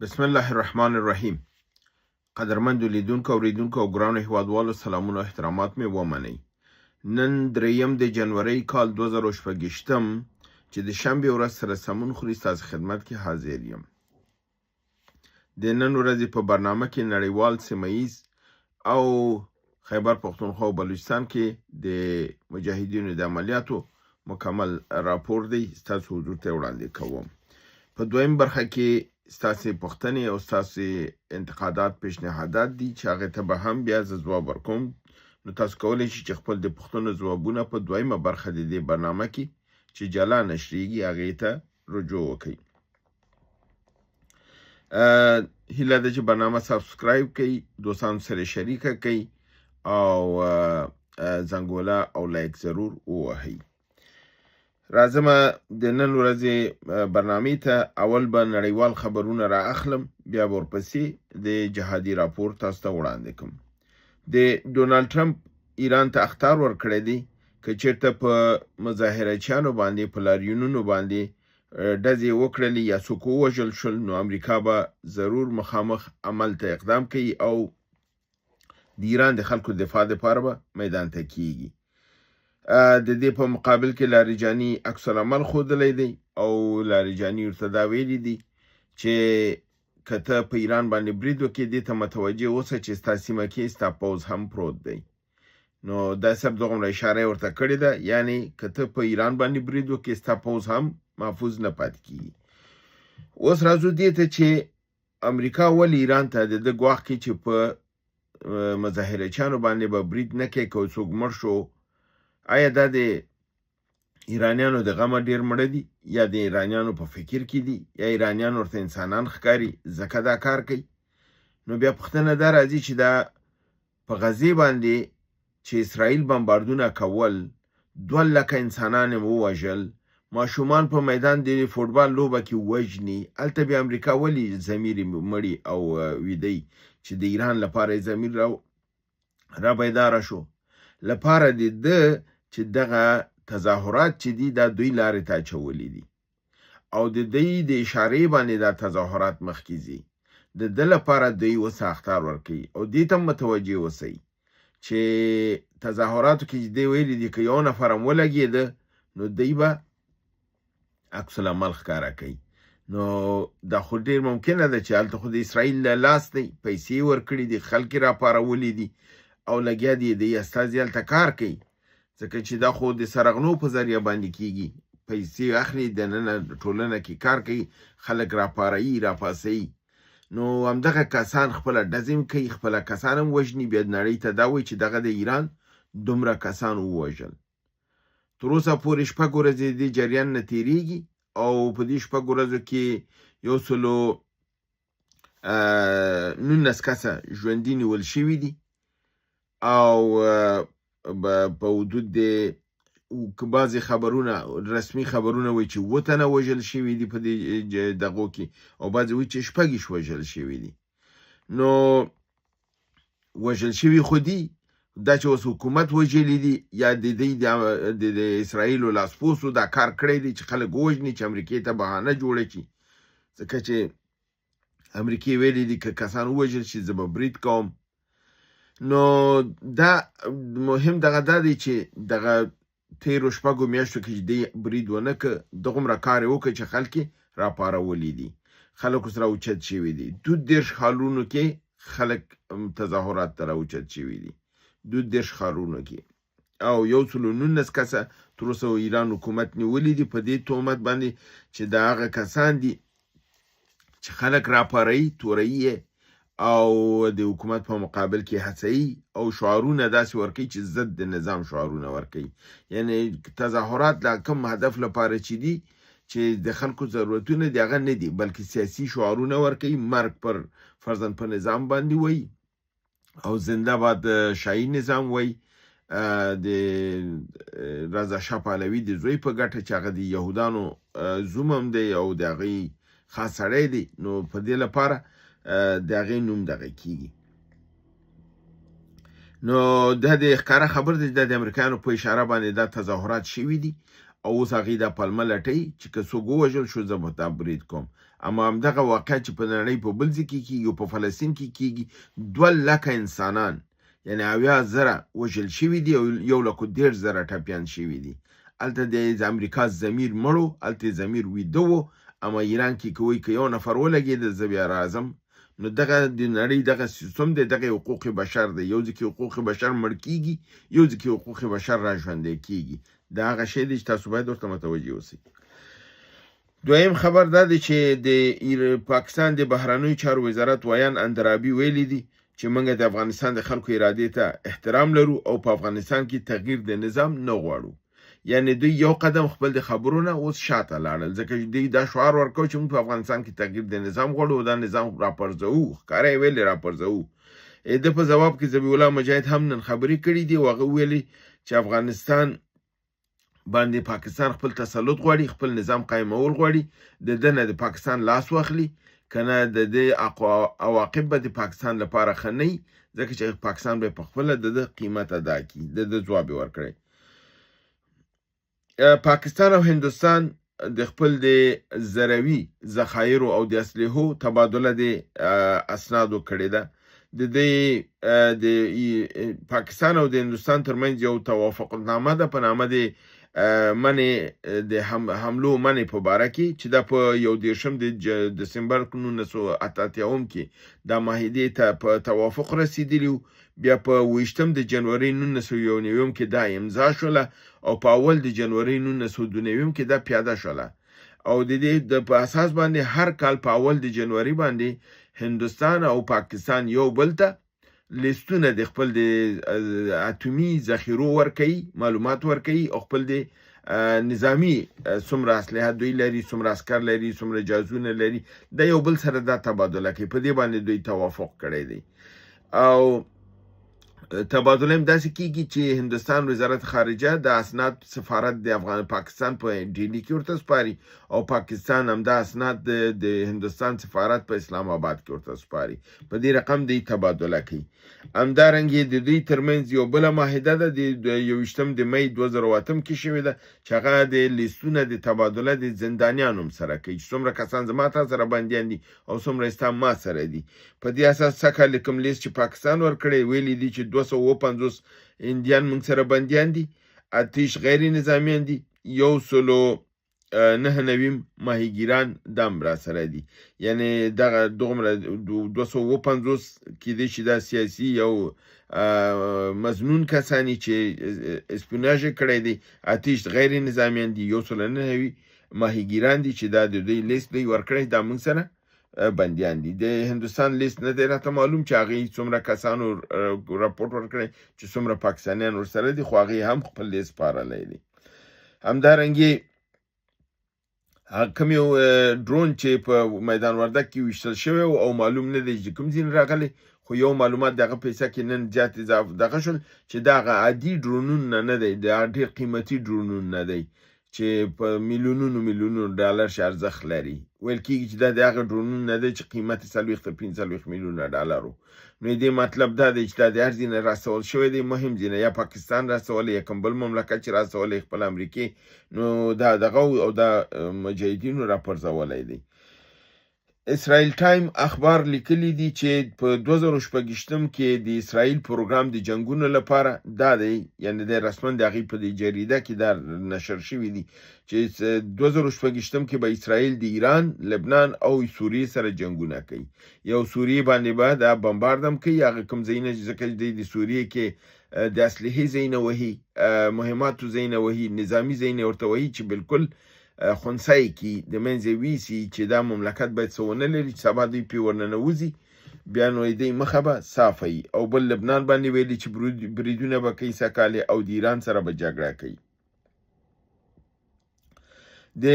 بسم الله الرحمن الرحیم. قدرمندو لیدونکو، اوریدونکو او ګرانو هیوادوالو، سلامونه او احترامات مې ومنئ. نن دریم د جنورۍ کال 2026 چې د شنبې ورځ سره سمون خوري، ستاسو خدمت کې حاضر یم. د نن ورځې په برنامه کې نړیوال، سیمه ییز او خیبر پښتونخوا او بلوچستان کې د مجاهدینو د عملیاتو مکمل راپور دی، ستاسو حضور ته وړاندې کوم. په دویم برخه کې ستاسو پوښتنې او ستاسو انتقادات، پیشنهادات دي چې هغه ته به هم بیا زه ځواب ورکوم. نو تاسو کولی شئ چې خپل د پوښتنو ځوابونه په دویمه برخه د دې برنامه کې چې جلا نشریږي هغې ته رجوع وکړئ. هیله ده چې برنامه subscribe کړئ، دوستانو سره شریکه کړئ او زنګوله او like ضرور ووهئ. راځم د نن ورځې برنامې ته. اول به نړیوال خبرونه را اخلم، بیا به ورپسې د جهادي راپور تاسو ته وړاندې کوم. د ډونالد ټرمپ ایران ته اخطار ورکړی دی که چېرته په مظاهره چیانو باندې، په لاریونونو باندې ډزې وکړلې یا څوک ووژل شول، نو امریکا به ضرور مخامخ عمل ته اقدام کوي او د ایران د خلکو دفاع دپاره به میدان ته کیږي. د دې په مقابل کې لاریجاني عکس العمل ښودلی دی او لاریجاني ورته دا ویلي دي چې که ته په ایران باندې برید وکړې، دې ته متوجه اوسه چې ستا سیمه کې ستا پوځ هم پروت دی. نو دا سب دغومره اشاره یې ورته کړې ده، یعنی که ته په ایران باندې برید وکړې، ستا پوځ هم محفوظ نه پاتې کیږي. اوس راځو دې ته چې امریکا ولې ایران ته د ده ګواښ کوي چې په مظاهره چیانو باندې به برید نه کوي که څوک مړ شو. آیا دا د ایرانیانو د غمه ډیر مړه دي، یا د ایرانیانو په فکر کې دي، یا ایرانیان ورته انسانان ښکاري ځکه دا کار کوي؟ نو بیا پوښتنه دا راځي چې دا په غزې باندې چې اسرائیل بمباردونه کول، 2 لکه انسانان یې ووژل، ماشومان په میدان د فوټبال لوبه کې وژني، هلته بیا امریکا ولې ضمیر مړي او ویدی چې د ایران لپاره یې ضمیر را بیداره شو؟ لپاره د ده چې دغه تظاهرات چې دي، دا دوی لارې ته اچولي دي او د دوی د اشارې باندې دا تظاهرات مخکې ځي. د ده لپاره دوی اوس اخطار ورکوي او دې ته متوجه اوسئ چې تظاهراتو کې چې دی ویلي دي که یو نفر هم ولګېده، نو دوی به عکس العمل ښکاره کوي. نو دا خو ډېر ممکنه ده چې هلته خو د اسرائیل له لاس دی، پیسې ورکړي دي، خلک یې راپارولي دي او لګیا دي د استازي هلته کار کوي، ځکه چې دا خو د سرغنو په ذریعه باندې کیږي. پیسې اخلي، دننه ټولنه کې کار کوي، خلک راپاروي، راپاسوي. نو همدغه کسان خپله ډزې هم کوي، خپله کسان هم وژني، بیا نړۍ ته دا وایي چې دغه د ایران دومره کسان ووژل. تر اوسه پورې 6 ورځې د جریان نه تیریږي او په دې 6 ورځو کې 119 کسه ژوندي نیول شوي دي او په حدود د بعضې خبرونه، رسمي خبرونه وایي چې اووه تنه وژل شوي دي په دې دغو کې او بعضې وایي چې 26 وژل شوي دي. نو وژل شوي خو دي، دا چې اوس حکومت وژلي دي یا د دوی د اسرائیلو لاسپوڅو دا کار کړی دی چې خلک ووژني چې امریکې ته بهانه جوړه شي، ځکه چې امریکې ویلي دي که کسان ووژل شي، زه به برید کوم. نو دا مهم دغه دا دی چې دغه تیرو 6 میاشتو کې چې دی برید ونه که، دغومره کار یې وکړ چې خلک یې راپارولي دي، خلک اوس راوچت شوي دي. 32 ښارونو کې خلک تظاهرات ته راوچت شوي دي، 32 ښارونو کې، او 119 کسه تر اوسه ایران حکومت نیولي دي په دې تهمت باندې چې دا هغه کسان دي چې خلک راپاروي، توروي او د حکومت په مقابل کې هڅوي او شعارونه داسې ورکوي چې ضد د نظام شعارونه ورکوي. یعنی تظاهرات لا کوم هدف لپاره چې دي، چې د خلکو ضرورتونه دي، هغه نه دي، بلکې سیاسي شعارونه ورکوي. مرګ پر فرضاً په نظام باندې وایي او زنده باد شاهي نظام وایي، د رضا شاه پهلوي د زوی په ګټه چې هغه د یهودانو زوم هم دی او د هغوی خاص سړی دی، نو په دې لپاره د هغې نوم دغه کیږي. نو دا د ښکاره خبر دی، د امریکایانو په اشاره باندې دا تظاهرات شوي دي. او اوس هغوی دا پلمه لټوي چې که څوک ووژل شو زه به دا برید کوم. اما همدغه واقعه چې په نړۍ په بل ځای کې کیږي او په فلسطین کې کیږي، 2 لکه انسانان، یعنی 70,000 وژل شوي دي او 1,30,000 ټپیان شوي دي. هلته د امریکا ضمیر مړو، هلته ضمیر ویده و. اما ایران کې کوي که یو نفر ولګېده، زه بیا راځم. نو دغه د نړۍ دغه سیستم دی، دغه حقوق بشر دی. یو ځای کې حقوق بشر مړ کیږي، یو ځای کې حقوق بشر را ژوندی کیږي. دا هغه شی دی چې تاسو باید ورته متوجه اوسئ. دویم خبر دا دی چې د پاکستان د بهرنیو چارو وزارت ویاند اندرابي ویلي دي چې موږ د افغانستان د خلکو ارادې ته احترام لرو او په افغانستان کې تغییر د نظام نه غواړو. یعنی دوی یو قدم خپل د خبرو نه اوس شاته لاړل، ځکه چې دوی دا شعار ورکاو چې موږ په افغانستان کې تغییر د نظام غواړو او دا نظام راپرځوو. ښکاره یې ویلې راپرځوو. د په ځواب کې ذبیح الله مجاهد هم نن خبرې کړې دي او هغه ویلي چې افغانستان باندې پاکستان خپل تسلط غواړي، خپل نظام قایمول غواړي، د ده نه د پاکستان لاس واخلي، که نه د دې عواقب به د پاکستان لپاره ښه نه وي، ځکه چې پاکستان به په خپله د ده قیمت ادا کړي. د ده ځواب یې ورکړی. پاکستان او هندوستان د خپل د ذروي ذخایرو او د اسلحو تبادله د اسنادو کړې ده. د دې د پاکستان او د هندوستان ترمنځ یو توافقنامه ده په نامه د منې د حملو منې په باره کې، چې دا په 31 د دسمبر 1988 کې دا معاهدې ته په توافق رسیدلی وو. بیا په 20 د جنوري 1991 کې دا امضا شوله او په اول د جنوري 1992 کې دا پیاده شوله. او د دې د په اساس باندې هر کال په اول د جنوري باندې هندوستان او پاکستان یو بل ته لیستونه د خپل د اتومي ذخیرو ورکوي، معلومات ورکوي او خپل د نظامی څومره اسلحه دوی لري، څومره عسکر لري، څومره جازونه لري، د یو بل سره دا تبادله کوي. په دې باندې دوی توافق کړی دی او تبادله هم داسې کیږي چې هندوستان وزارت خارجه د اسناد سفارت د افغان پاکستان په ډیلی کې ورته سپاري او پاکستان هم دا اسناد د هندوستان سفارت په اسلام آباد کې ورته سپاري. په دې رقم دی تبادله کوي. همدارنګه د دوی ترمنځ یو بله معاهده ده، د 21 د مې 2008 کې شوې ده، چې هغه د لیستونه د تبادله د زندانیانو هم سره کوي، چې څومره کسان زما تا سره بندیان دي او څومره ستا ما سره دي. په دې اساس سږکال کوم لیست چې پاکستان ورکړی، ویلي دي چې 257 هندیان موږ سره بندیان دي، 28 غیر نظامیان دي، 199 ماهیګیران دم را سره دي. یعنی دغه دغومره 257 کېدای شي دا سیاسي یو مظنون کسانی چې espionage کړی دی، 28 غیر نظامیان دي، 199 ماهیګیران دي، چې دا د دوی لیست دی ورکړی، دا موږ سره بندیان دي. د هندوستان لیست نه دی راته معلوم چې هغې څومره کسانو رپورټ ورکړی چې څومره پاکستانیان ورسره دي، خو هغې هم خپل لیست سپارلی دی. همدارنګه کوم یو ډرون چې په میدان وردک کې ویشتل شوی او معلوم نه دی چې کوم ځای نه راغلی، خو یو معلومات دغه پیسه کې نن زیات اضافه دغه شول چې دا هغه عادي ډرونونه نه دی، دا ډېر قیمتي ډرونونه دی چې په میلیونونو میلیونونو ډالر شي ارزښت لري. ویل کېږي چې دا د هغه ډرونونه نه دی چې قیمت یې 40 تر 45 میلیونه ډالر و. نو دې مطلب دا دی چې دا د هر ځای نه راستول شوی دی، مهم ځای نه، یا پاکستان راستولی یا کوم بل مملکت چې راستولی خپل امریکې، نو دا دغه او دا مجاهدینو راپرځولی دی. اسرائیل ټایم اخبار لیکلی دي چې په 2026 کې د اسرائیل پروګرام د جنگونو لپاره دا دی، یعنی د رسما د هغې په دې جریده کې دا نشر شوي دي چې 2026 کې به اسرائیل د ایران، لبنان او سوریې سره جنگونه کوي. یو سوریې باندې به دا بمبارد هم کوي، هغه کوم ځایونه چې ځکه دوی د سوریې کې د اسلحې ځایونه وهي، مهماتو ځایونه وهي، نظامي ځایونه ورته وهي چې بالکل خنثی کړي، د منځه ویسي، چې دا مملکت باید څه ونه لري چې سبا دوی پرې ورننوځي، بیا نو دوی مخه به صافه وي. او بل لبنان باندې ویلي چې بریدونه به کوي سږکال او د ایران سره به جګړه کوي. د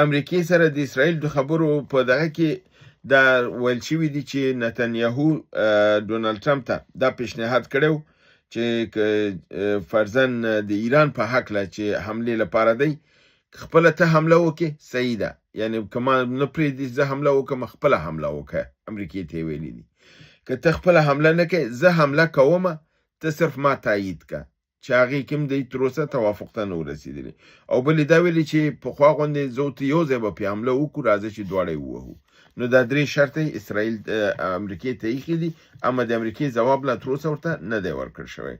امریکې سره د اسرائیل د خبرو په دغه کې دا ویل شوي دي چې نتنیاهو ډونالد ټرمپ ته دا پیشنهاد کړی چې فرضاً د ایران په هکله چې حملې لپاره دی، خپله ته حمله وکې صحیح ده، یعنی که ما نه پرېږدي زه حمله وکړم، خپله حمله وکړه، امریکې ته یې ویلي دي. که ته خپله حمله نه کوې، زه حمله کومه، ته صرف ما تایید که. چې هغې کې هم دی تر اوسه توافق ته نه ورسېدلي. او بل یې دا ویلي چې پخوا غوندې زه او ته یو ځای به پرې حمله وکړو، راځه چې دواړه یې ووهو. نو دا درې شرطه یې اسرائیل امریکې ته ایښي دي، اما د امریکې ځواب لا تر اوسه ورته نه دی ورکړ شوی.